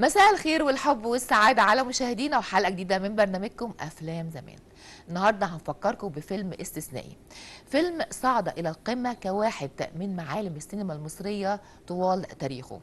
مساء الخير والحب والسعادة على مشاهدينا وحلقة جديدة من برنامجكم أفلام زمان. النهاردة هنفكركم بفيلم استثنائي، فيلم صعد إلى القمة كواحد من معالم السينما المصرية طوال تاريخه.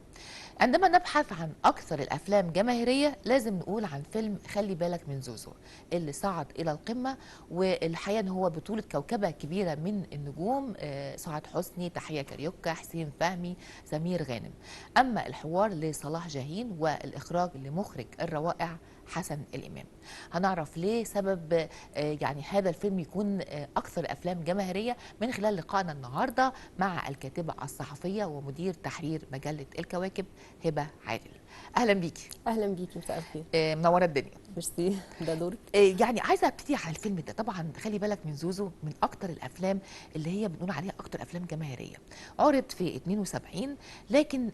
عندما نبحث عن أكثر الأفلام جماهيرية لازم نقول عن فيلم خلي بالك من زوزو اللي صعد إلى القمة، والحقيقة إن هو بطولة كوكبة كبيرة من النجوم، سعاد حسني، تحية كاريوكا، حسين فهمي، سمير غانم. أما الحوار لصلاح جاهين والإخراج لمخرج الروائع حسن الإمام. هنعرف ليه سبب يعني هذا الفيلم يكون أكثر أفلام جماهيرية من خلال لقائنا النهاردة مع الكاتبة الصحفية ومدير تحرير مجلة الكواكب هبة عادل. أهلا بيكي. اهلا بيكي، مساء الخير. منورة الدنيا. ميرسي، ده دورك. يعني عايزة ابتدي على الفيلم ده. طبعا خلي بالك من زوزو من أكتر الأفلام اللي هي بنقول عليها أكتر أفلام جماهيرية، عرض في 72، لكن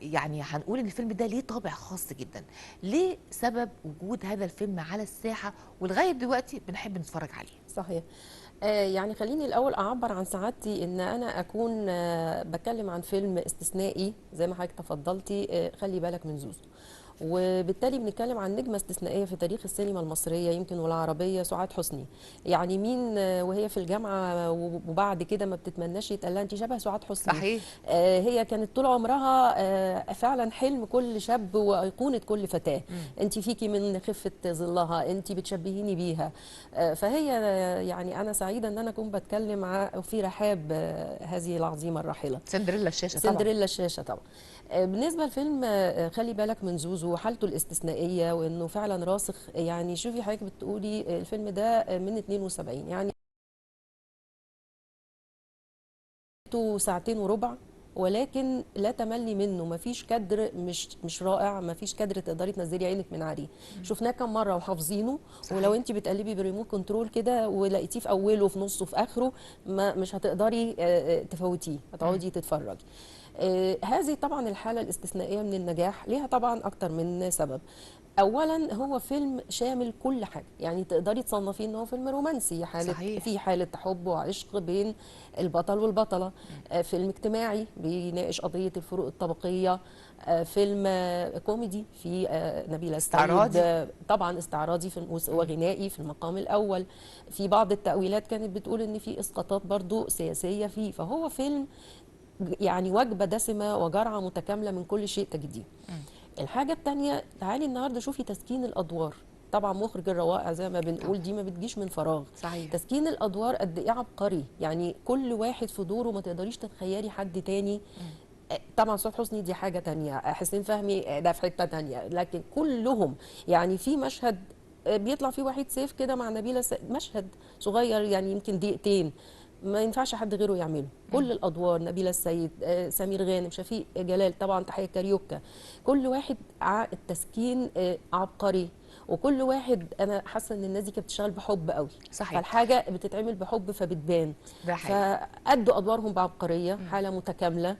يعني هنقول إن الفيلم ده ليه طابع خاص جدا. ليه سبب وجود هذا الفيلم على الساحة ولغاية دلوقتي بنحب نتفرج عليه؟ صحيح. يعني خليني الاول اعبر عن سعادتي ان انا اكون بتكلم عن فيلم استثنائي زي ما حضرتك تفضلتي، خلي بالك من زوزو، وبالتالي بنتكلم عن نجمة استثنائية في تاريخ السينما المصرية يمكن والعربية، سعاد حسني. يعني مين وهي في الجامعة وبعد كده ما بتتمناش يتقال لها انت شبه سعاد حسني؟ صحيح. هي كانت طول عمرها فعلا حلم كل شاب وأيقونة كل فتاة. انت فيكي من خفة ظلها، انت بتشبهيني بيها. فهي يعني أنا سعيدة ان أنا أكون بتكلم في رحاب هذه العظيمة الراحلة، سندريلا الشاشة. طبعا سندريلا الشاشة طبعا. بالنسبة لفيلم خلي بالك من زوزو وحالته الاستثنائية وانه فعلا راسخ، يعني شوفي حضرتك بتقولي الفيلم ده من 72، يعني ساعتين وربع، ولكن لا تملي منه، مفيش كادر مش رائع، مفيش كادر تقدري تنزلي عينك من عليه. شفناه كم مرة وحافظينه. صحيح. ولو انت بتقلبي بالريموت كنترول كده ولقيتيه في اوله في نصه في اخره، ما مش هتقدري تفوتيه، هتقعدي تتفرجي. هذه طبعا الحالة الاستثنائية من النجاح ليها طبعا اكتر من سبب. اولا هو فيلم شامل كل حاجة، يعني تقدري تصنفيه ان هو فيلم رومانسي، حاله. صحيح. في حاله حب وعشق بين البطل والبطله، فيلم اجتماعي بيناقش قضية الفروق الطبقية، فيلم كوميدي في نبيلة استعراضي، طبعا استعراضي في وغنائي في المقام الاول. في بعض التأويلات كانت بتقول ان في اسقاطات برضو سياسية فيه، فهو فيلم يعني وجبة دسمة وجرعه متكاملة من كل شيء تجديه. الحاجة الثانية، تعالي النهارده شوفي تسكين الادوار. طبعا مخرج الروائع زي ما بنقول دي ما بتجيش من فراغ. صحيح. تسكين الادوار قد ايه عبقري، يعني كل واحد في دوره ما تقدريش تتخيلي حد تاني. طبعا سعاد حسني دي حاجة تانية، حسين فهمي ده في حتة تانية، لكن كلهم يعني في مشهد بيطلع فيه وحيد سيف كده مع نبيلة، مشهد صغير يعني يمكن دقيقتين، ما ينفعش حد غيره يعمله. كل الادوار، نبيلة السيد، سمير غانم، شفيق جلال، طبعا تحية كاريوكا، كل واحد التسكين عبقري، وكل واحد انا حاسه ان الناس دي كانت بتشتغل بحب قوي. صحيح. فالحاجه بتتعمل بحب فبتبان. فادوا ادوارهم بعبقريه، حاله متكاملة.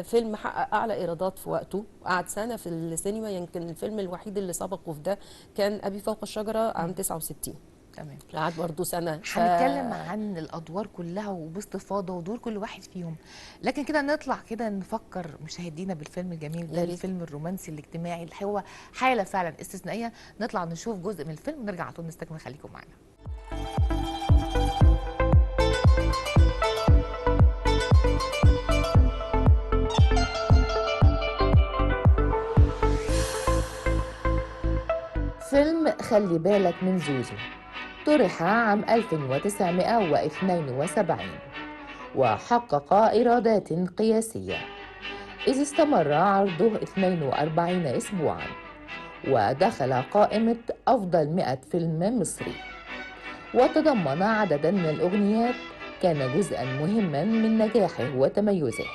فيلم حقق اعلى ايرادات في وقته، قعد سنة في السينما، يمكن الفيلم الوحيد اللي سبقه في ده كان ابي فوق الشجرة عام 69. تمام. قعد برضه سنة. هنتكلم عن الادوار كلها وباستفاضه ودور كل واحد فيهم، لكن كده نطلع كده نفكر مشاهدينا بالفيلم الجميل ده، الفيلم الرومانسي الاجتماعي اللي هو حاله فعلا استثنائية. نطلع نشوف جزء من الفيلم ونرجع على طول نستكمل. خليكم معانا. فيلم خلي بالك من زوزو طرح عام 1972 وحقق إيرادات قياسية، إذ استمر عرضه 42 أسبوعاً ودخل قائمة أفضل 100 فيلم مصري، وتضمن عدداً من الأغنيات كان جزءاً مهماً من نجاحه وتميزه،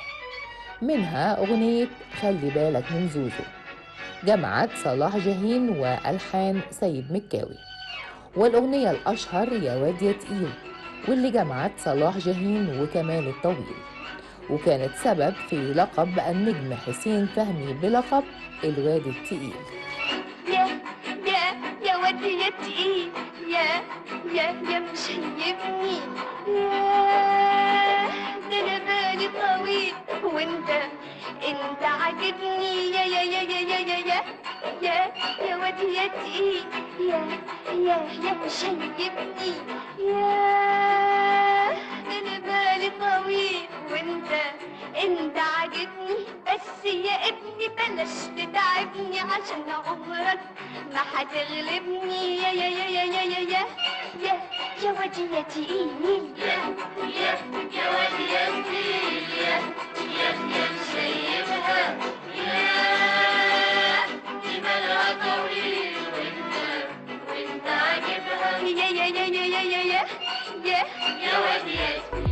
منها أغنية خلي بالك من زوزو جمعت صلاح جاهين وألحان سيد مكاوي، والأغنية الأشهر يا واد يا تقيل واللي جمعت صلاح جاهين وكمال الطويل، وكانت سبب في لقب النجم حسين فهمي بلقب الواد التقيل. يا يا يا واد يا تقيل، يا يا يا مش هيبني، يا ده انا بالي طويل وانت انت عاجبني. يا يا يا يا يا يا يا يا يا واد يا تقيل، يا يا يا مشيبني، يا ده انا بالي طويل وانت انت عاجبني. بس يا ابني بلاش تتعبني عشان عمرك ما هتغلبني. يا يا يا يا يا يا يا يا يا واد يا تقيل، يا يا يا واد يا تقيل، يا يا يا مشيبها، يا دي بالها طويل وانت وانت عاجبها. يا يا يا يا يا يا يا يا يا واد يا تقيل.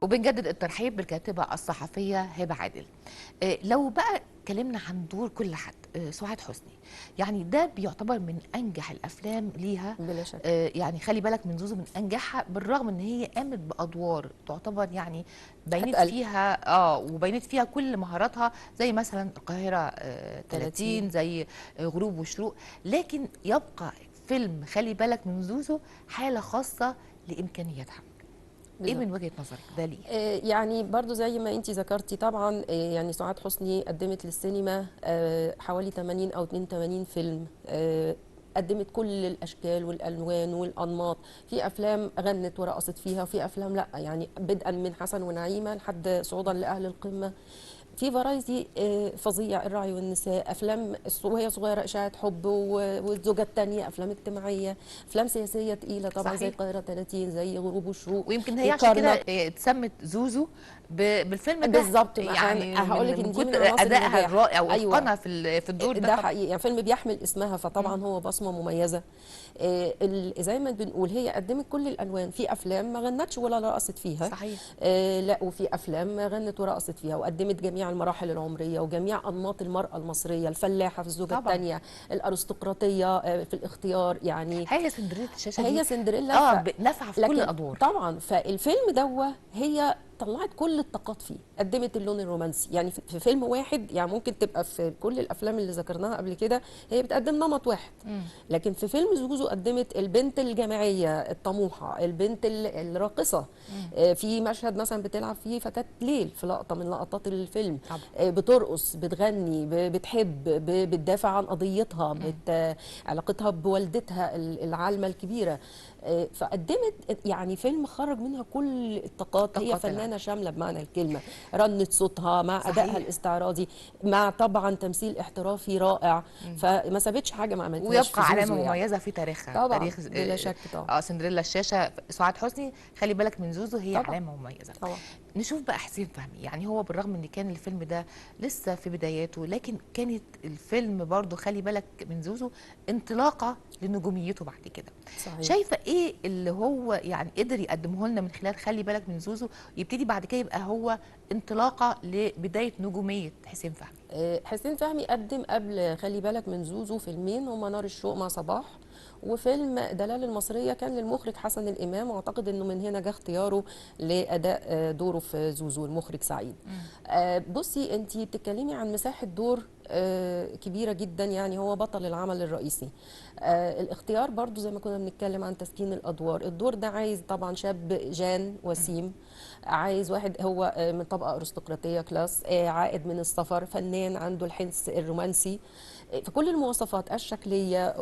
وبنجدد الترحيب بالكاتبة الصحفية هبة عادل. لو بقى اتكلمنا عن دور كل حد، سعاد حسني يعني ده بيعتبر من أنجح الأفلام ليها بلا شك. يعني خلي بالك من زوزو من أنجحها، بالرغم إن هي قامت بأدوار تعتبر يعني بينت هتقل. فيها وبينت فيها كل مهاراتها، زي مثلا القاهرة 30، زي غروب وشروق، لكن يبقى فيلم خلي بالك من زوزو حالة خاصة لإمكانياتها. ايه من وجهة نظرك ده ليه؟ يعني برضو زي ما انتي ذكرتي طبعا، يعني سعاد حسني قدمت للسينما حوالي 80 او 82 فيلم، قدمت كل الاشكال والالوان والانماط، في افلام غنت ورقصت فيها وفي افلام لا، يعني بدءا من حسن ونعيمه لحد صعودا لاهل القمه، في variety فظيع، الراعي والنساء، افلام وهي صغيرة اشاعة حب والزوجة الثانية، افلام اجتماعية، افلام سياسية تقيلة طبعا زي القاهرة 30، زي غروب وشروق. ويمكن هي عشان كده اتسمت زوزو بالفيلم ده بالظبط. يعني هقول لك ان دي من ادائها الرائع واتقانها في الدور ده حقيقي، يعني فيلم بيحمل اسمها، فطبعا هو بصمة مميزة. زي ما بنقول هي قدمت كل الالوان، في افلام ما غنتش ولا رقصت فيها، صحيح، لا وفي افلام غنت ورقصت فيها، وقدمت جميع المراحل العمرية وجميع انماط المراة المصرية، الفلاحة في الزوجة الثانية، الارستقراطيه في الاختيار، يعني هي سندريلا الشاشة دي، هي سندريلا نافعة في كل الادوار طبعا. فالفيلم دوه هي طلعت كل الطاقات فيه، قدمت اللون الرومانسي، يعني في فيلم واحد، يعني ممكن تبقى في كل الافلام اللي ذكرناها قبل كده هي بتقدم نمط واحد، لكن في فيلم زوزو قدمت البنت الجامعية الطموحة، البنت الراقصه، في مشهد مثلا بتلعب فيه فتاة ليل في لقطة من لقطات الفيلم، بترقص، بتغني، بتحب، بتدافع عن قضيتها، علاقتها بوالدتها العالمة الكبيرة، فقدمت يعني فيلم خرج منها كل الطاقات. هي فنانة شاملة بمعنى الكلمة، رنت صوتها مع ادائها الاستعراضي، مع طبعا تمثيل احترافي رائع، فما سابتش حاجة ما عملتهاش، ويبقى علامة مميزة يعني في تاريخها طبعا، تاريخ بلا شك طبعا. سندريلا الشاشة سعاد حسني، خلي بالك من زوزو هي طبعًا علامة مميزة طبعا. نشوف بقى حسين فهمي، يعني هو بالرغم ان كان الفيلم ده لسه في بداياته، لكن كانت الفيلم برضو خلي بالك من زوزو انطلاقة لنجوميته بعد كده. صحيح. شايفه ايه اللي هو يعني قدر يقدمه لنا من خلال خلي بالك من زوزو، يبتدي بعد كده يبقى هو انطلاقة لبداية نجوميه حسين فهمي؟ حسين فهمي قدم قبل خلي بالك من زوزو فيلمين، هما نار الشوق مع صباح، وفيلم دلال المصرية كان للمخرج حسن الامام، واعتقد انه من هنا جه اختياره لاداء دوره في زوزو المخرج سعيد. بصي انت بتتكلمي عن مساحة دور كبيرة جدا، يعني هو بطل العمل الرئيسي. الاختيار برضو زي ما كنا بنتكلم عن تسكين الادوار، الدور ده عايز طبعا شاب جان وسيم، عايز واحد هو من طبقه ارستقراطيه class، عائد من السفر، فنان عنده الحس الرومانسي، فكل المواصفات الشكليه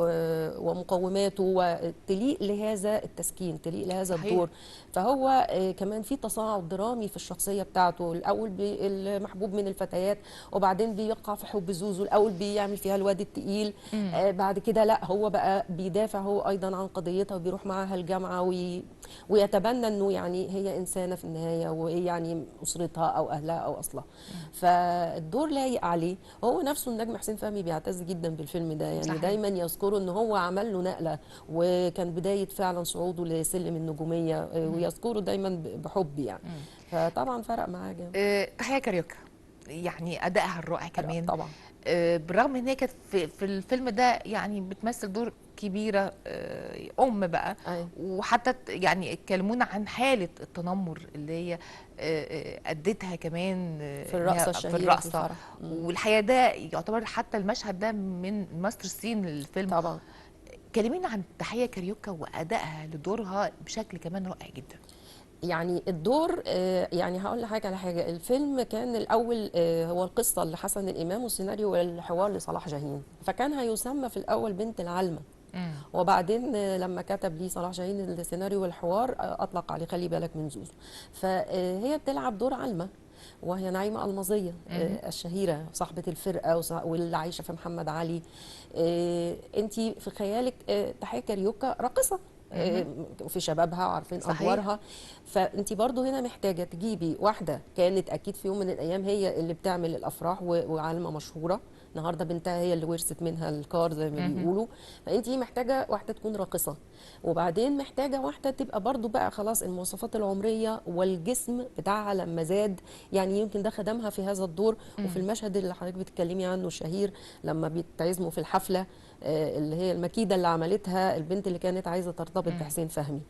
ومقوماته وتليق لهذا التسكين، تليق لهذا الدور. فهو كمان في تصاعد درامي في الشخصية بتاعته، الاول المحبوب من الفتيات، وبعدين بيقع في حب زوزو، الاول بيعمل فيها الواد التقيل، بعد كده لا هو بقى بيدافع هو ايضا عن قضيتها وبيروح معاها الجامعة ويتبنى انه يعني هي انسانه في النهاية، ويعني اسرتها او اهلها او اصلها. فالدور لايق عليه. هو نفسه النجم حسين فهمي بيعتز جدا بالفيلم ده، يعني صحيح. دايما يذكره ان هو عمل له نقله، وكان بداية فعلا صعوده لسلم النجومية، ويذكره دايما بحب يعني. فطبعا فرق معاه جامد. تحية كاريوكا، يعني ادائها الرائع كمان طبعا، بالرغم ان هي كانت في الفيلم ده يعني بتمثل دور كبيرة، ام بقى. أيوة. وحتى يعني اتكلمونا عن حاله التنمر اللي هي ادتها كمان، في الرقصة الشهيرة في في الرقصة. الفرح. والحقيقة ده يعتبر حتى المشهد ده من master scene للفيلم. طبعا. كلمينا عن تحية كاريوكا وادائها لدورها بشكل كمان رائع جدا. يعني الدور، يعني هقول لحضرتك على حاجة. الفيلم كان الاول، هو القصة لحسن الامام والسيناريو والحوار لصلاح جاهين، فكان هيسمى في الاول بنت العلمه. وبعدين لما كتب لي صلاح جاهين السيناريو والحوار، اطلق عليه خلي بالك من زوزو. فهي بتلعب دور علمه، وهي نعيمه المظيه الشهيرة صاحبه الفرقة واللي عايشه في محمد علي. انت في خيالك تحية كاريوكا راقصه في شبابها وعارفين ادوارها، فانت برضو هنا محتاجه تجيبي واحدة كانت اكيد في يوم من الايام هي اللي بتعمل الافراح وعالمه مشهورة، النهارده بنتها هي اللي ورثت منها الكار زي ما بيقولوا. فانت محتاجه واحدة تكون راقصه، وبعدين محتاجه واحدة تبقى برضو بقى خلاص المواصفات العمرية والجسم بتاعها لما زاد، يعني يمكن ده خدمها في هذا الدور. وفي المشهد اللي حضرتك بتتكلمي عنه الشهير لما بيتعزموا في الحفلة، اللي هي المكيده اللي عملتها البنت اللي كانت عايزه ترتبط بحسين فهمي،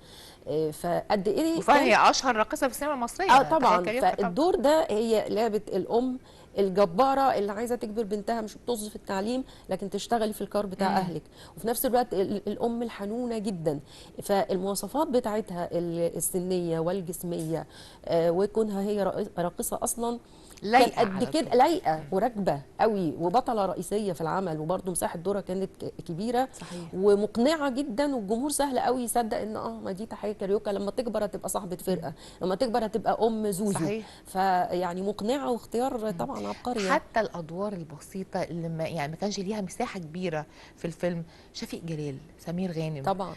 فقد ايه وفعلا هي اشهر راقصه في السينما المصرية. طبعا. فالدور ده هي لعبه الام الجبارة اللي عايزه تجبر بنتها مش بتظ في التعليم لكن تشتغلي في الكار بتاع اهلك، وفي نفس الوقت الام الحنونه جدا. فالمواصفات بتاعتها السنية والجسميه، وكونها هي راقصه اصلا لايقة قد كده، لايقة وراكبه قوي وبطله رئيسية في العمل، وبرده مساحة دورها كانت كبيرة. صحيح. ومقنعه جدا، والجمهور سهل قوي يصدق ان ما دي تحية كاريوكا لما تكبر هتبقى صاحبه فرقه، لما تكبر هتبقى ام زوزو. صحيح. فيعني مقنعة واختيار طبعا عبقري. حتى الادوار البسيطة اللي ما يعني ما كانش ليها مساحة كبيرة في الفيلم، شفيق جلال، سمير غانم طبعا،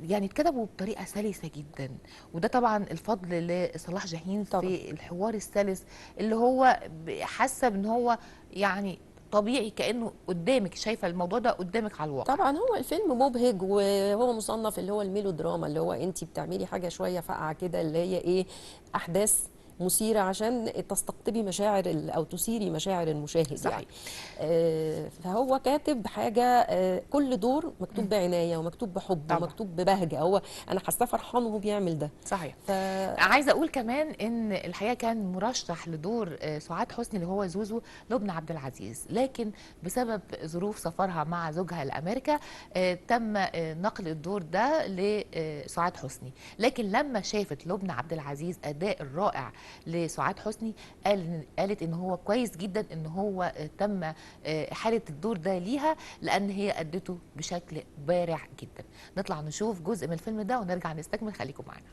يعني اتكتبوا بطريقة سلسه جدا، وده طبعا الفضل لصلاح جاهين طبعا في الحوار السلس اللي هو حاسه ان هو يعني طبيعي، كانه قدامك، شايفه الموضوع ده قدامك على الواقع. طبعا هو الفيلم مبهج، وهو مصنف اللي هو الميلودراما، اللي هو انت بتعملي حاجة شوية فقعه كده، اللي هي ايه، احداث مثيرة عشان تستقطبي مشاعر أو تثيري مشاعر المشاهد. صحيح. يعني فهو كاتب حاجة، كل دور مكتوب بعناية ومكتوب بحب طبعا. ومكتوب ببهجة، هو أنا حاساه فرحان وهو بيعمل ده. صحيح. عايزة أقول كمان إن الحقيقة كان مرشح لدور سعاد حسني اللي هو زوزو لبنى عبد العزيز، لكن بسبب ظروف سفرها مع زوجها لأمريكا تم نقل الدور ده لسعاد حسني. لكن لما شافت لبنى عبد العزيز أداء الرائع لسعاد حسني، قالت ان هو كويس جدا ان هو تم حالة الدور ده ليها، لان هي ادته بشكل بارع جدا. نطلع نشوف جزء من الفيلم ده ونرجع نستكمل، خليكم معنا.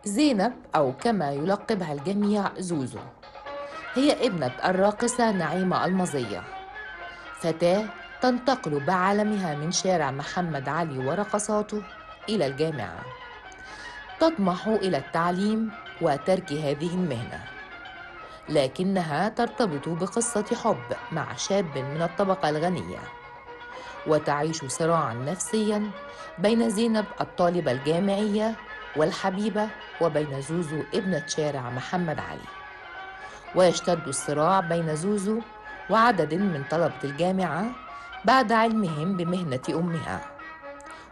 زينب او كما يلقبها الجميع زوزو، هي ابنة الراقصة نعيمة المظية، فتاة تنتقل بعالمها من شارع محمد علي ورقصاته إلى الجامعة، تطمح إلى التعليم وترك هذه المهنة، لكنها ترتبط بقصة حب مع شاب من الطبقة الغنية، وتعيش صراعا نفسيا بين زينب الطالبة الجامعية والحبيبة وبين زوزو ابنة شارع محمد علي. ويشتد الصراع بين زوزو وعدد من طلبة الجامعة بعد علمهم بمهنة أمها،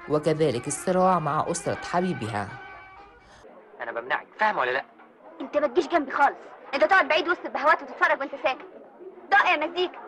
وكذلك الصراع مع أسرة حبيبها. أنا بمنعك، فاهمة ولا لأ؟ أنت ما تجيش جنبي خالص، أنت تقعد بعيد وسط البهوات وتتفرج وأنت ساكت. دق يا مزيكا.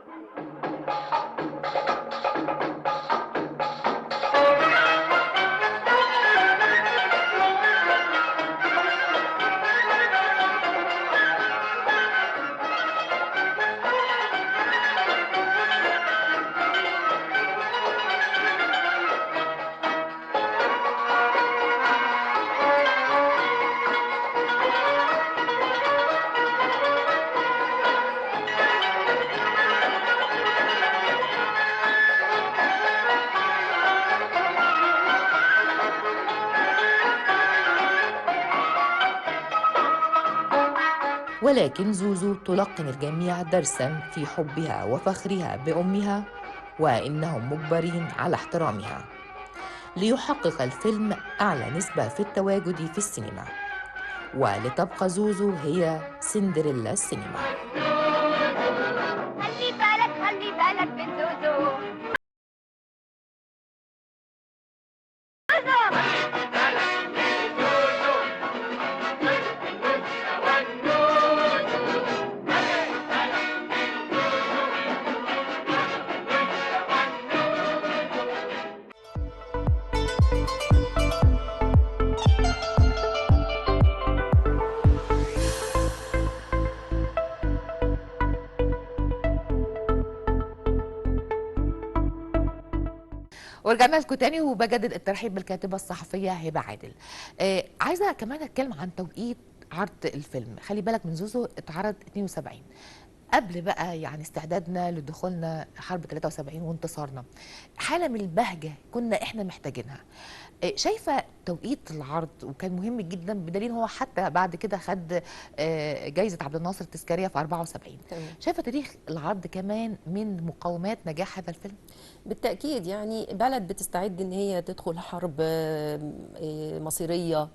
ولكن زوزو تلقن الجميع درسا في حبها وفخرها بأمها، وإنهم مجبرين على احترامها. ليحقق الفيلم أعلى نسبة في التواجد في السينما، ولتبقى زوزو هي سندريلا السينما. خلي بالك خلي بالك من زوزو. ورجعنا لكم تاني، وبجدد الترحيب بالكاتبة الصحفية هبة عادل. عايزة كمان اتكلم عن توقيت عرض الفيلم. خلي بالك من زوزو اتعرض 72، قبل بقى يعني استعدادنا لدخولنا حرب 73 وانتصارنا، حالة من البهجة كنا احنا محتاجينها. شايفة توقيت العرض وكان مهم جدا، بدليل هو حتى بعد كده خد جايزة عبد الناصر التذكارية في 74. تمام. شايفة تاريخ العرض كمان من مقومات نجاح هذا الفيلم؟ بالتأكيد، يعني بلد بتستعد إن هي تدخل حرب مصيرية،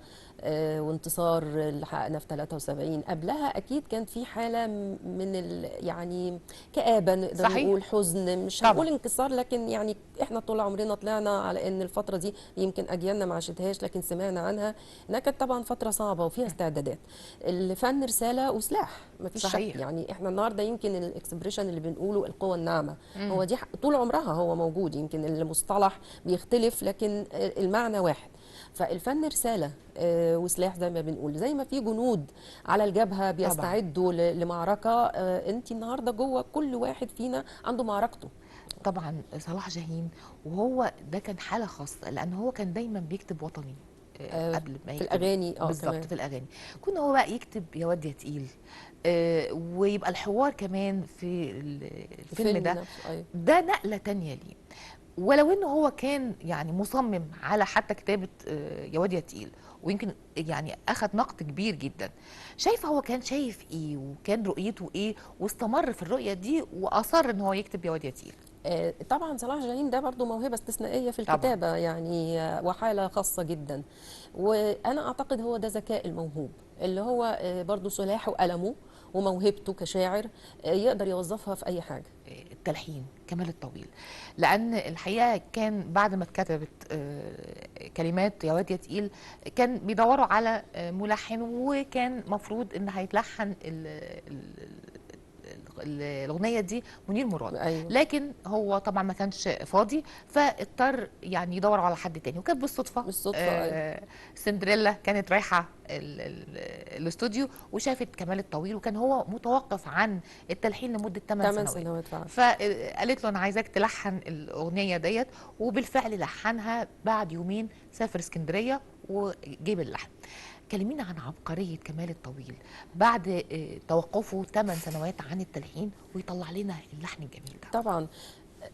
وانتصار اللي حققناه في 73، قبلها أكيد كان في حالة من يعني كآبة، نقدر صحيح. نقول حزن، مش طبعا. هنقول انكسار، لكن يعني إحنا طول عمرنا طلعنا على إن الفترة دي يمكن أجيالنا ما عاشتهاش لكن سمعنا عنها إنها كانت طبعا فترة صعبة وفيها استعدادات. الفن رسالة وسلاح، مفيش شك. صحيح. يعني إحنا النهارده يمكن ال expression اللي بنقوله القوة الناعمة، هو دي طول عمرها هو موجود، يمكن المصطلح بيختلف لكن المعنى واحد. فالفن رسالة وسلاح زي ما بنقول، زي ما في جنود على الجبهة بيستعدوا لمعركة، انت النهارده جوه كل واحد فينا عنده معركته. طبعا صلاح جاهين، وهو ده كان حالة خاصة لأن هو كان دايما بيكتب وطني قبل ما في يكتب الأغاني، بالظبط كمان. في الأغاني كنا هو بقى يكتب يا واد يا تقيل، ويبقى الحوار كمان في الفيلم ده. نفسه، أيوة. ده نقلة تانية ليه، ولو انه هو كان يعني مصمم على حتى كتابة يا واد يا تقيل، ويمكن يعني اخذ نقد كبير جدا. شايفة هو كان شايف ايه وكان رؤيته ايه، واستمر في الرؤية دي واصر ان هو يكتب يا واد يا تقيل؟ طبعا صلاح جاهين ده برضو موهبة استثنائية في طبعا. الكتابة، يعني وحالة خاصة جدا، وأنا أعتقد هو ده ذكاء الموهوب اللي هو برضو سلاحه وقلمه وموهبته كشاعر، يقدر يوظفها في أي حاجة. التلحين كمال الطويل، لأن الحقيقة كان بعد ما اتكتبت كلمات يا واد يا تقيل كان بيدوروا على ملحن، وكان مفروض إن هيتلحن الأغنية دي منير مراد. أيوة. لكن هو طبعا ما كانش فاضي، فاضطر يعني يدور على حد تاني، وكانت بالصدفة، بالصدفة، سندريلا كانت رايحة الاستوديو وشافت كمال الطويل، وكان هو متوقف عن التلحين لمدة 8 8 سنوات. سنوات فعلا. فقالت له أنا عايزاك تلحن الأغنية ديت، وبالفعل لحنها. بعد يومين سافر اسكندرية وجيب اللحن. كلمينا عن عبقرية كمال الطويل بعد توقفه 8 سنوات عن التلحين ويطلع لنا اللحن الجميل ده.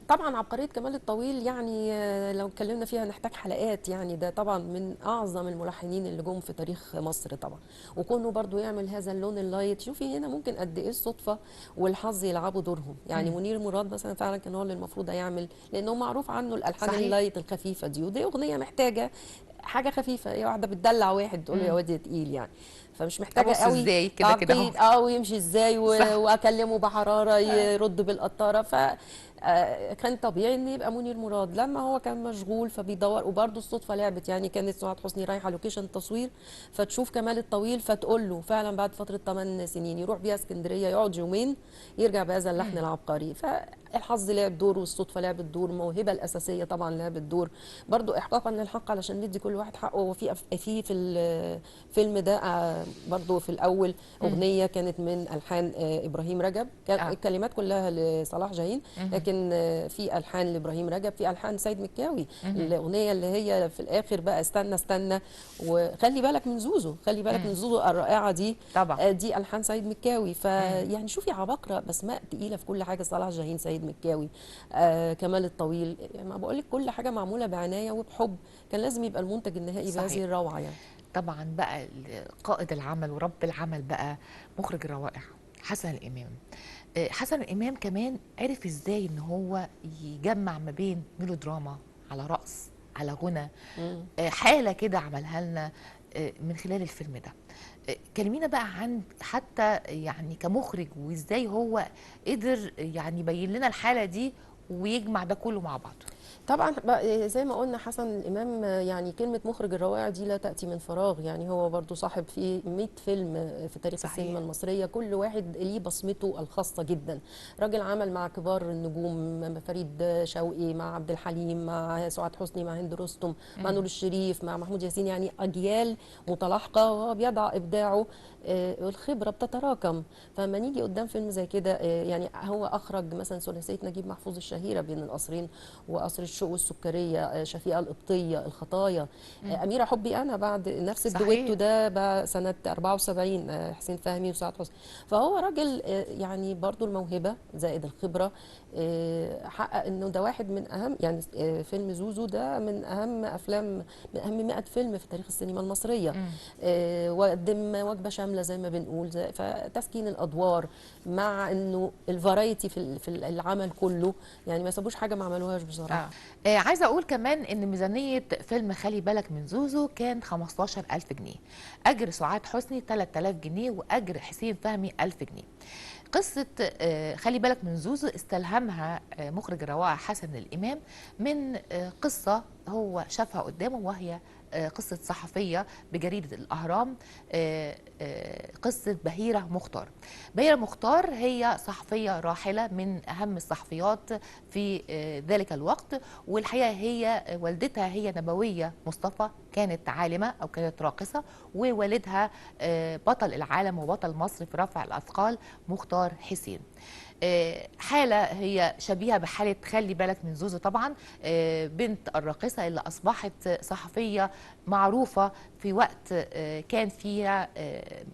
طبعا عبقرية كمال الطويل يعني لو اتكلمنا فيها نحتاج حلقات، يعني ده طبعا من أعظم الملحنين اللي جم في تاريخ مصر طبعا، وكونه برضو يعمل هذا اللون ال light. شوفي هنا ممكن قد إيه الصدفة والحظ يلعبوا دورهم، يعني منير مراد مثلا فعلا كان هو اللي المفروض هيعمل، لأنه معروف عنه الألحان ال light الخفيفة دي، ودي أغنية محتاجة حاجة خفيفة، هي واحدة بتدلع واحد تقول له يا واد يا تقيل يعني، فمش محتاجه أبص قوي ازاي كده كده تعقيد، اهو. ويمشي ازاي واكلمه بحرارة يرد بالقطارة. ف كان طبيعي ان يبقى منير مراد. لما هو كان مشغول فبيدور، وبرده الصدفة لعبت، يعني كانت سعاد حسني رايحة location تصوير فتشوف كمال الطويل فتقول له، فعلا بعد فترة 8 سنين يروح بيها اسكندرية يقعد يومين يرجع بهذا اللحن العبقري. فالحظ لعب دور والصدفه لعبت دور، الموهبة الاساسية طبعا لعبت دور برضو، احقاقا للحق علشان ندي كل واحد حقه. وفي في الفيلم ده برضو في الاول اغنية كانت من الحان ابراهيم رجب، كان الكلمات كلها لصلاح جاهين، لكن في الحان لابراهيم رجب، في الحان سيد مكاوي. الاغنية اللي هي في الاخر بقى استنى استنى وخلي بالك من زوزو، خلي بالك من زوزو الرائعة دي طبعا، دي الحان سيد مكاوي. فيعني شوفي عباقره بسماء تقيلة في كل حاجة، صلاح جاهين، سيد مكاوي، كمال الطويل، يعني ما بقول لك كل حاجة معمولة بعناية وبحب، كان لازم يبقى المنتج النهائي بهذه الروعة يعني. طبعا بقى قائد العمل ورب العمل بقى مخرج الروائع حسن الإمام. حسن الإمام كمان عرف ازاي ان هو يجمع ما بين ميلودراما على رأس على غنى، حالة كده عملها لنا من خلال الفيلم ده. كلمينا بقى عن حتى يعني كمخرج، وازاي هو قدر يعني يبين لنا الحالة دي ويجمع ده كله مع بعضه. طبعا زي ما قلنا حسن الإمام، يعني كلمة مخرج الروائع دي لا تأتي من فراغ، يعني هو برضو صاحب في 100 فيلم في تاريخ صحيح. السينما المصرية، كل واحد ليه بصمته الخاصة جدا. راجل عمل مع كبار النجوم، فريد شوقي، مع عبد الحليم، مع سعاد حسني، مع هند رستم، مع نور الشريف، مع محمود ياسين، يعني أجيال متلاحقة، وهو بيضع إبداعه، والخبرة بتتراكم. فما نيجي قدام فيلم زي كده، يعني هو أخرج مثلا ثلاثية نجيب محفوظ الشهيرة بين القصرين وقصر الشوق والسكرية، شفيقة القبطية، الخطايا، أميرة حبي أنا، بعد نفس الدويتو ده بقى سنة 74، حسين فهمي وسعاد حسني. فهو راجل يعني برضو الموهبة زائد الخبرة، حقق إنه ده واحد من أهم، يعني فيلم زوزو ده من أهم أفلام، من أهم 100 فيلم في تاريخ السينما المصرية. وقدم وجبة شاملة زي ما بنقول، فتسكين الأدوار، مع إنه ال variety في العمل كله، يعني ما سابوش حاجة ما عملوهاش بصراحة. عايزة أقول كمان إن ميزانية فيلم خلي بالك من زوزو كان 15,000 جنيه، أجر سعاد حسني 3,000 جنيه، وأجر حسين فهمي 1000 جنيه. قصة خلي بالك من زوزو استلهمها مخرج الروائع حسن الإمام من قصة هو شافها قدامه، وهي قصة صحفية بجريدة الأهرام، قصة بهيرة مختار. بهيرة مختار هي صحفية راحلة من أهم الصحفيات في ذلك الوقت، والحقيقة هي والدتها هي نبوية مصطفى، كانت عالمة أو كانت راقصة، ووالدها بطل العالم وبطل مصر في رفع الأثقال مختار حسين. حالة هي شبيهة بحالة خلي بالك من زوزو طبعا، بنت الراقصة اللي أصبحت صحفية معروفة في وقت كان فيها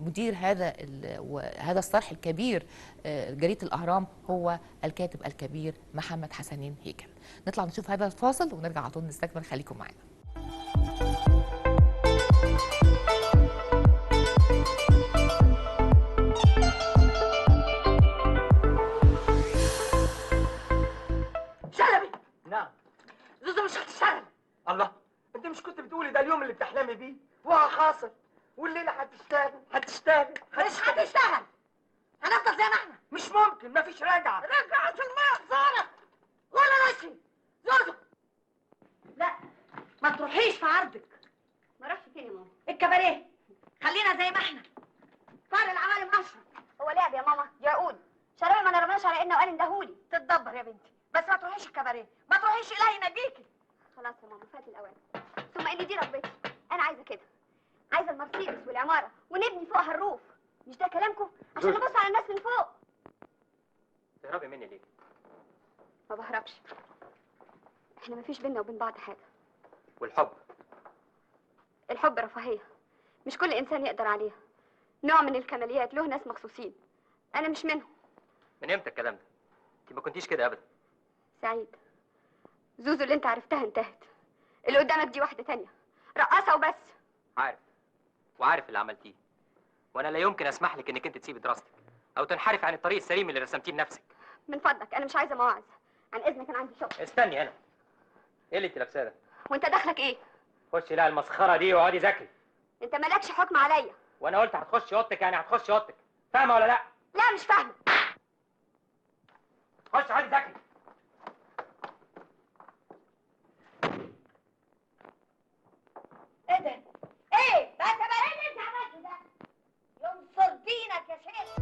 مدير هذا الصرح الكبير جريدة الأهرام هو الكاتب الكبير محمد حسنين هيكل. نطلع نشوف هذا الفاصل ونرجع على طول نستكمل، خليكم معنا. نعم. زوزو مش هتشتغل. الله، انت مش كنت بتقولي ده اليوم اللي بتحلمي بيه وهحاصل والليلة هتشتغل هتشتغل؟ مش هتشتغل، هنفضل زي ما احنا. مش ممكن، مفيش رجعه. رجعه في المية خسارة ولا ماشي. زوزو لا، ما تروحيش في عرضك. ما اروحش فين يا ماما؟ الكباريه، خلينا زي ما احنا. طار العوالم اشرف. هو لعب يا ماما، دي عقود شراوي ما نرمناش على ايدنا وقال اندهولي. تتدبر يا بنتي، بس ما تروحيش الكباريه، ما تروحيش، الهي ينجيكي. خلاص يا ماما، فات الاوان. ثم ان دي رغبتي، انا عايزه كده، عايزه المرسيدس والعماره ونبني فوقها الروف. مش ده كلامكم؟ عشان نبص على الناس من فوق. تهربي مني ليه؟ ما بهربش، احنا ما فيش بينا وبين بعض حاجة. والحب؟ الحب رفاهية، مش كل انسان يقدر عليها، نوع من الكماليات له ناس مخصوصين، انا مش منهم. من امتى الكلام ده؟ انت ما كنتيش كده ابدا. سعيد، زوزو اللي انت عرفتها انتهت، اللي قدامك دي واحدة تانية، رقاصه وبس. عارف، وعارف اللي عملتيه، وانا لا يمكن اسمح لك انك انت تسيبي دراستك او تنحرفي عن الطريق السليم اللي رسمتيه لنفسك. من فضلك انا مش عايزه مواعظ، عن اذنك انا عندي شغل. استني هنا، ايه اللي انت لابساه ده؟ وانت دخلك ايه؟ خشي لا المسخره دي واقعدي ذاكري. انت مالكش حكم عليا. وانا قلت هتخشي اوضتك يعني هتخشي اوضتك، فاهمه ولا لا؟ لا مش فاهمه. خشي اقعدي ذاكري. ايه ده؟ ايه؟ بقى انت بقى ايه اللي انت عملته ده؟ ينصر دينك يا شيخ.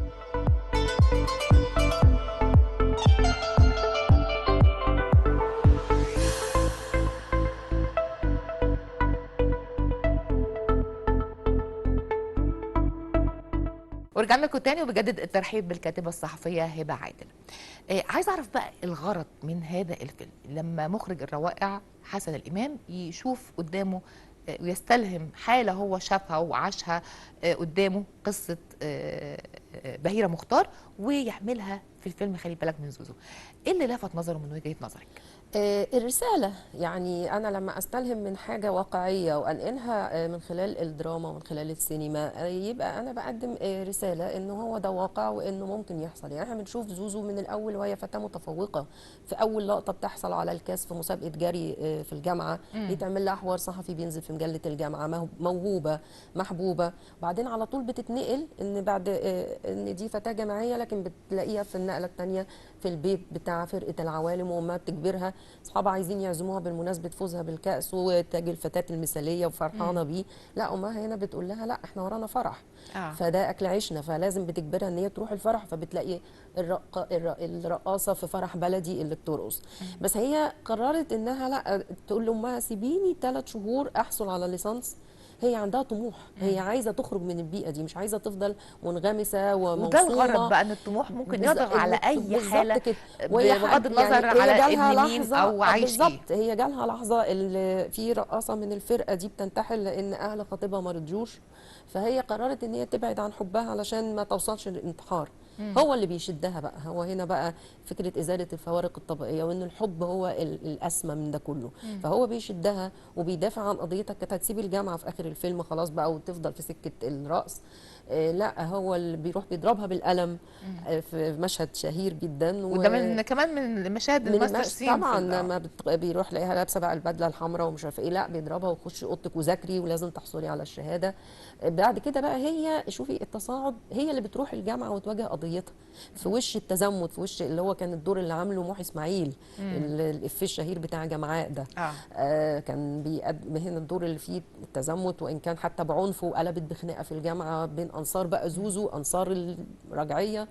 ورجعنا لكم تاني، وبجدد الترحيب بالكاتبه الصحفية هبه عادل. عايزه اعرف بقى الغرض من هذا الفيلم، لما مخرج الروائع حسن الامام يشوف قدامه ويستلهم حاله هو شافها وعاشها قدامه، قصة بهيرة مختار، ويعملها في الفيلم خلي بالك من زوزو، ايه اللي لفت نظره من وجهه نظرك؟ الرسالة، يعني أنا لما أستلهم من حاجة واقعية وأنقلها من خلال الدراما ومن خلال السينما، يبقى أنا بقدم رسالة إنه هو ده واقع وإنه ممكن يحصل. يعني إحنا بنشوف زوزو من الأول وهي فتاة متفوقة، في أول لقطة بتحصل على الكاس في مسابقة جري في الجامعة، بيتعمل لها حوار صحفي بينزل في مجلة الجامعة، موهوبة محبوبة. بعدين على طول بتتنقل إن بعد إن دي فتاة جامعية، لكن بتلاقيها في النقلة الثانية في البيت بتاع فرقة العوالم، وما بتجبرها اصحابها عايزين يعزموها بالمناسبة فوزها بالكاس وتاج الفتاة المثالية وفرحانه بيه، لا امها هنا بتقول لها لا احنا ورانا فرح، فده اكل عيشنا، فلازم بتجبرها ان هي تروح الفرح. فبتلاقي الرقاصه في فرح بلدي اللي بترقص. بس هي قررت انها لا، تقول لامها سيبيني 3 شهور احصل على ليسانس. هي عندها طموح، هي عايزه تخرج من البيئة دي، مش عايزه تفضل منغمسه وموصومه. وده الغرض بقى، ان الطموح ممكن يضغط على اي حاله بغض النظر يعني على ابن مين او عايش ايه. بالظبط، هي جالها لحظة اللي في رقاصه من الفرقة دي بتنتحر لان اهل خطيبها ما رضيوش، فهي قررت ان هي تبعد عن حبها علشان ما توصلش للانتحار. هو اللي بيشدها بقى، هو هنا بقى فكرة إزالة الفوارق الطبقية، وإن الحب هو الأسمى من ده كله. فهو بيشدها وبيدافع عن قضيتها. كانت هتسيب الجامعة في آخر الفيلم خلاص بقى وتفضل في سكة الرقص، لا هو اللي بيروح بيضربها بالقلم في مشهد شهير جدا، وده من كمان من المشاهد ال master scene طبعا. لما بيروح لاقيها لابسه بقى البدلة الحمراء ومش عارفه ايه، لا بيضربها وخشي اوضتك وذاكري ولازم تحصلي على الشهادة. بعد كده بقى هي شوفي التصاعد، هي اللي بتروح الجامعة وتواجه قضيتها في وش التزمت، في وش اللي هو كان الدور اللي عامله محي اسماعيل، الإفيه الشهير بتاع جمعاء ده. كان بيقدم هنا الدور اللي فيه التزمت، وان كان حتى بعنفه، وقلبت بخناقه في الجامعة بين انصار بقى زوزو، انصار الرجعية.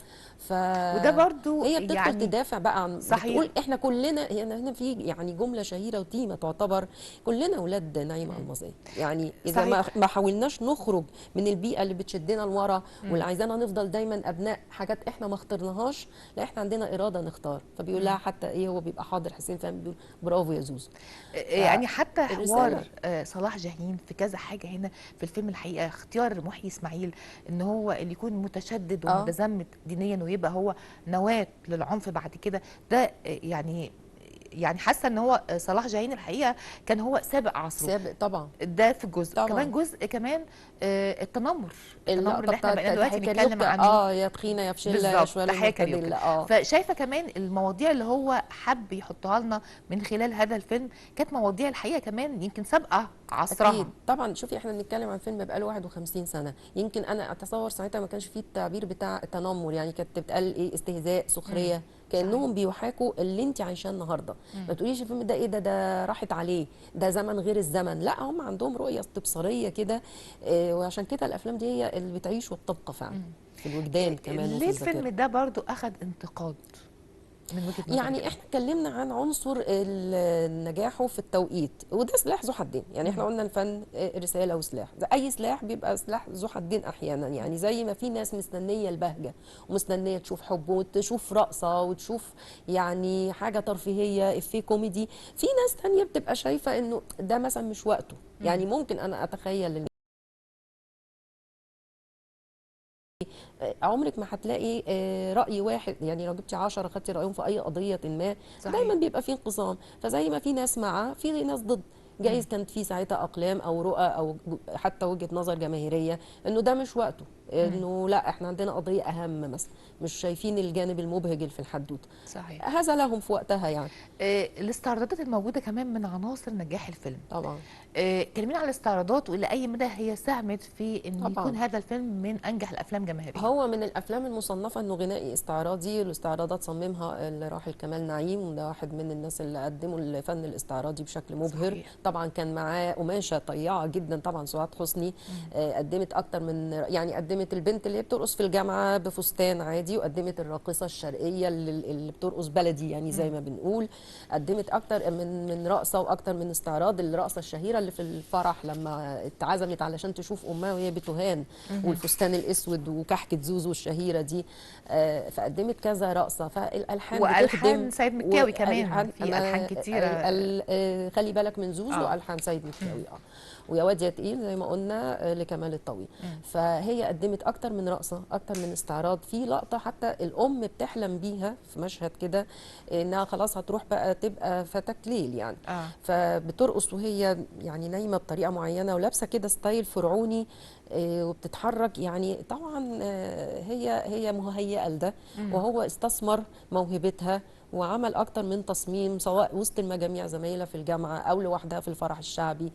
وده برضو هي بتدخل يعني تدافع بقى عن، صحيح. بتقول احنا كلنا هنا في يعني جملة شهيرة وتيمه تعتبر، كلنا اولاد نعيمه المظيه. يعني اذا ما حاولناش نخرج من البيئة اللي بتشدنا لورا واللي عايزانا نفضل دايما ابناء حاجات احنا ما اخترناهاش، لا احنا عندنا اراده نختار. فبيقول لها حتى ايه، هو بيبقى حاضر حسين فهمي بيقول برافو يا زوزو. يعني حتى حوار صلاح جاهين في كذا حاجة هنا في الفيلم الحقيقة، اختيار محيي اسماعيل ان هو اللي يكون متشدد ومتزمت دينيا ويبقى هو نواه للعنف بعد كده، ده يعني حاسه ان هو صلاح جاهين الحقيقة كان هو سابق عصره، سابق طبعا. ده في جزء طبعا. كمان جزء كمان التنمر اللي احنا بقينا دلوقتي نتكلم عنه، يا تخينة يا فشله يا شوية. فشايفه كمان المواضيع اللي هو حب يحطها لنا من خلال هذا الفيلم كانت مواضيع الحقيقة كمان يمكن سابقه عصرها. أكيد. طبعا شوفي احنا بنتكلم عن فيلم بقاله 51 سنة، يمكن انا اتصور ساعتها ما كانش فيه التعبير بتاع التنمر، يعني كانت بتقال ايه، استهزاء، سخرية، كانهم بيحاكوا اللي انت عايشاه النهارده. ما تقوليش الفيلم ده ايه ده راحت عليه، ده زمن غير الزمن، لا هم عندهم رؤية استبصاريه كده، وعشان كده الافلام دي هي اللي بتعيش وبتبقى فعلا في الوجدان كمان. ليه الفيلم ده برضو اخذ انتقاد من وجهة نظرك؟ يعني احنا اتكلمنا عن عنصر نجاحه في التوقيت، وده سلاح ذو حدين. يعني احنا قلنا الفن رسالة وسلاح، اي سلاح بيبقى سلاح ذو حدين احيانا. يعني زي ما في ناس مستنيه البهجة ومستنيه تشوف حب وتشوف رقصه وتشوف يعني حاجة ترفيهية افيه كوميدي، في ناس ثانية بتبقى شايفه انه ده مثلا مش وقته. يعني ممكن انا اتخيل عمرك ما هتلاقي رأي واحد، يعني لو جبتي 10 خدتي رأيهم في أي قضية ما، صحيح. دايما بيبقى في انقسام. فزي ما في ناس مع، في ناس ضد. جايز كانت في ساعتها أقلام أو رؤى أو حتى وجهة نظر جماهيرية إنه ده مش وقته، إنه لا إحنا عندنا قضية أهم مثلا، مش شايفين الجانب المبهج اللي في الحدوتة. صحيح. هذا لهم في وقتها يعني. الاستعراضات الموجودة كمان من عناصر نجاح الفيلم. طبعا. كلمينا على الاستعراضات والى أي مدى هي ساهمت في إن يكون هذا الفيلم من أنجح الأفلام جماهيريا. هو من الأفلام المصنفة إنه غنائي استعراضي، الاستعراضات صممها الراحل كمال نعيم، وده واحد من الناس اللي قدموا الفن الاستعراضي بشكل مبهر. صحيح. طبعا كان معاه قماشة طيعه جدا طبعا سعاد حسني، قدمت اكتر من يعني قدمت البنت اللي بترقص في الجامعة بفستان عادي، وقدمت الراقصه الشرقية اللي بترقص بلدي يعني زي ما بنقول، قدمت اكتر من رقصه واكتر من استعراض. الرقصة الشهيرة اللي في الفرح لما اتعزمت علشان تشوف امها وهي بتهان، والفستان الاسود وكحكه زوزو الشهيرة دي، فقدمت كذا رقصه. فالالحان والحان سيد مكاوي كمان، في الحان كتيرة، خلي بالك من زوزو والحان سيد مكاوي، ويا واد يا تقيل زي ما قلنا لكمال الطويل. فهي قدمت قدمت اكتر من رقصه، اكتر من استعراض. في لقطة حتى الام بتحلم بيها في مشهد كده انها خلاص هتروح بقى تبقى فتاة ليل يعني. فبترقص وهي يعني نايمة بطريقة معينة ولابسه كده style فرعوني، وبتتحرك. يعني طبعا هي مهيئة لده، وهو استثمر موهبتها وعمل اكتر من تصميم، سواء وسط المجاميع زمايلها في الجامعة او لوحدها في الفرح الشعبي.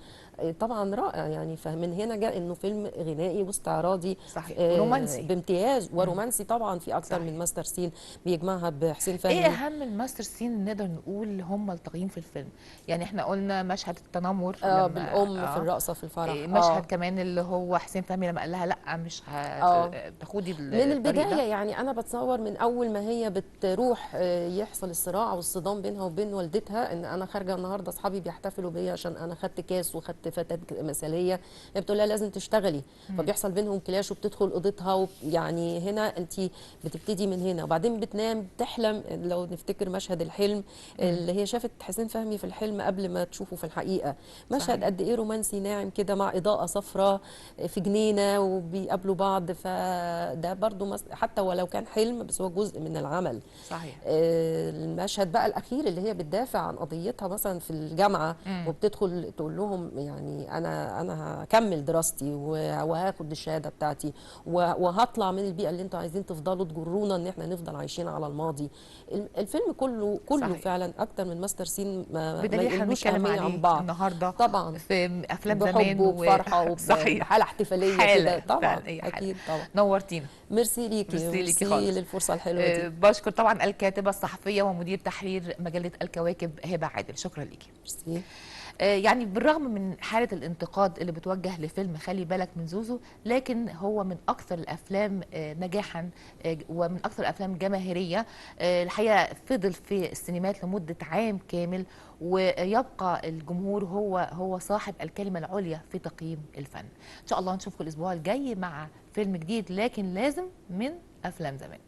طبعا رائع يعني. فمن هنا جاء انه فيلم غنائي واستعراضي. صحيح. ورومانسي بامتياز، ورومانسي طبعا في اكتر من master scene بيجمعها بحسين فهمي. ايه اهم ال master scene نقدر نقول هم الطاغيين في الفيلم؟ يعني احنا قلنا مشهد التنمر بالام في الرقصة في الفرح. مشهد كمان اللي هو حسين فهمي لما قال لها لا مش هتاخدي من البداية. يعني انا بتصور من اول ما هي بتروح يحصل الصراع والصدام بينها وبين والدتها، ان انا خارجه النهارده اصحابي بيحتفلوا بيا عشان انا خدت كاس وخدت فتاة مثاليه، هي بتقول لها لازم تشتغلي. فبيحصل بينهم كلاش وبتدخل اوضتها، يعني هنا انت بتبتدي من هنا. وبعدين بتنام بتحلم، لو نفتكر مشهد الحلم اللي هي شافت حسين فهمي في الحلم قبل ما تشوفه في الحقيقة. مشهد قد ايه رومانسي ناعم كده مع اضاءه صفراء في جنينة وبيقابلوا بعض. فده برضو حتى ولو كان حلم بس هو جزء من العمل. صحيح. المشهد بقى الاخير اللي هي بتدافع عن قضيتها مثلا في الجامعة، وبتدخل تقول لهم يعني انا هكمل دراستي وهاخد الشهادة بتاعتي وهطلع من البيئة اللي انتوا عايزين تفضلوا تجرونا ان احنا نفضل عايشين على الماضي. الفيلم كله صحيح. فعلا اكتر من master scene ما يقلوش اهمية عن بعض النهارده طبعا في افلام زمان وبفرحه وبحاله احتفالية كده طبعا. اكيد طبعا. نورتينا. ميرسي ليكي، ميرسي ليكي للفرصه الحلوة دي. بشكر طبعا الكاتبة الصحفية ومدير تحرير مجلة الكواكب هبه عادل، شكرا ليكي. ميرسي. يعني بالرغم من حالة الانتقاد اللي بتوجه لفيلم خلي بالك من زوزو، لكن هو من أكثر الأفلام نجاحا ومن أكثر الأفلام جماهيرية. الحقيقة فضل في السينمات لمدة عام كامل، ويبقى الجمهور هو صاحب الكلمة العليا في تقييم الفن. إن شاء الله نشوفكم الأسبوع الجاي مع فيلم جديد، لكن لازم من أفلام زمان.